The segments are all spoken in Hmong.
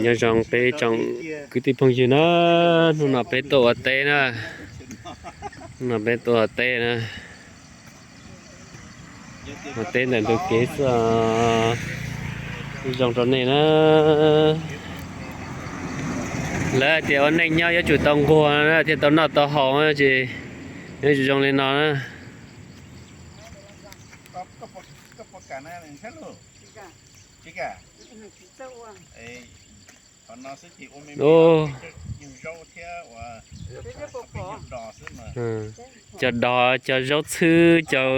Nyob zoo peb tsoom kwv tij phooj ywg na, hnub no peb tuaj ua teb na, hnub no peb tuaj ua teb na, ua teb ntawm ntug kev xwb os. Zoo rau nej na. Lawv hais tias ua neej nyob yuav tsum tau nquag na thiaj tau noj tau haus, ces yuav tsum zoo li no na. Cov dog, cov zaub txhwb, cov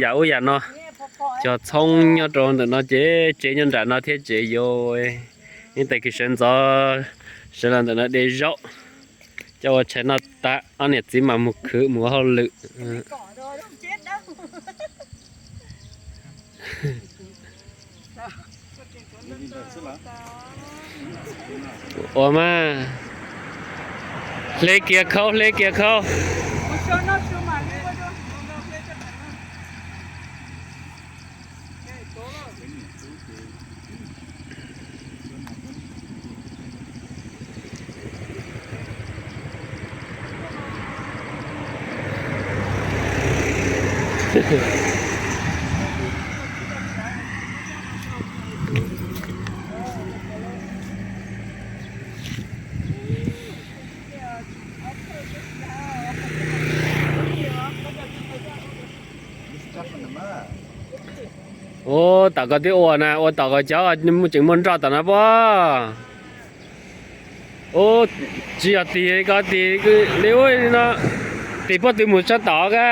yam ub yam no, cov txhoob nyob rau ntawm no ces tsev nyob nram no thiab ces yuav, ib tais kis sawv ntxov sawv los ntawm no de zaub, coj ua tshais noj tas ob niam txiv mam mus khwv mus ua hauj lwm. Ua mas, hle kiag khaub, hle kiag khaub. Ua tom koj twb ua na, ua tom koj cov tseem muaj nroj tom no pob. Ub, tsis yog tig ko tig li ub li no, tig pob tw mus sab tod ka.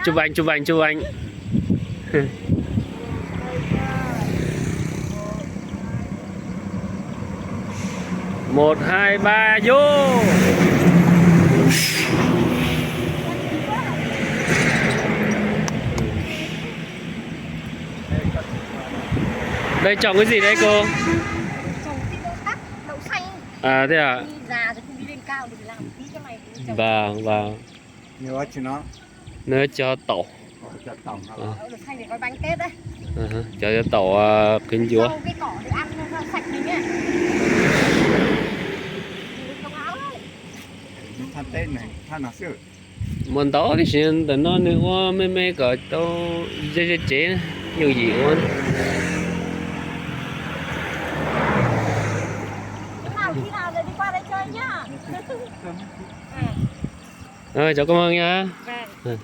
Tsuj vees, tsuj vees, tsuj vees. Một, hai, ba, vô. Đây trồng cái gì đấy cô? Trồng cái đậu bắp, đậu xanh. À, thế à? Đi già rồi không đi lên cao được, làm tí cái này cũng trồng. Vâng, vâng. Nếu cho tỏi. Ờ, cho tỏi hả? Ờ. Đậu xanh để gói bánh Tết đấy. Ờ, cho, cho tỏi, ờ, quyến rũ. Rau cái cỏ để ăn cho rau sạch mình ấy. Mình không áo đấy. Thaj teb này, thaj no xwb. Muaj ntau tib si ntawm no nws ua me me kom tau ze ze tsev, yooj yim ua. Khi nào, khi nào rồi đi qua đây chơi nhá. Rồi, chào cảm ơn nha. Vâng.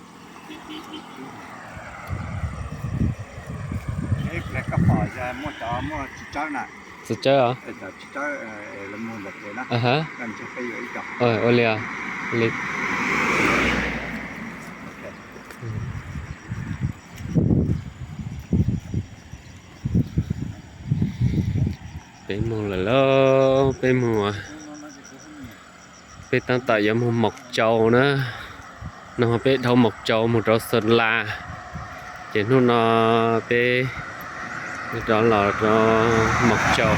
Ib pliag koj pom muaj cov muaj txiv tsawb na. Txiv tsawb os? Cov txiv tsawb los mus ntawm kev na. Ua li os. Ua li. Peb mus lawm lauj, peb mus. Peb tab tom yuav mus Mộc Châu na. No peb dhau Mộc Châu mus rau Sơn La. Ces hnub no peb rov los rau Mộc Châu.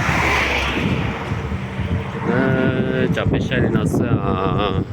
Tso peb saib li no xwb os.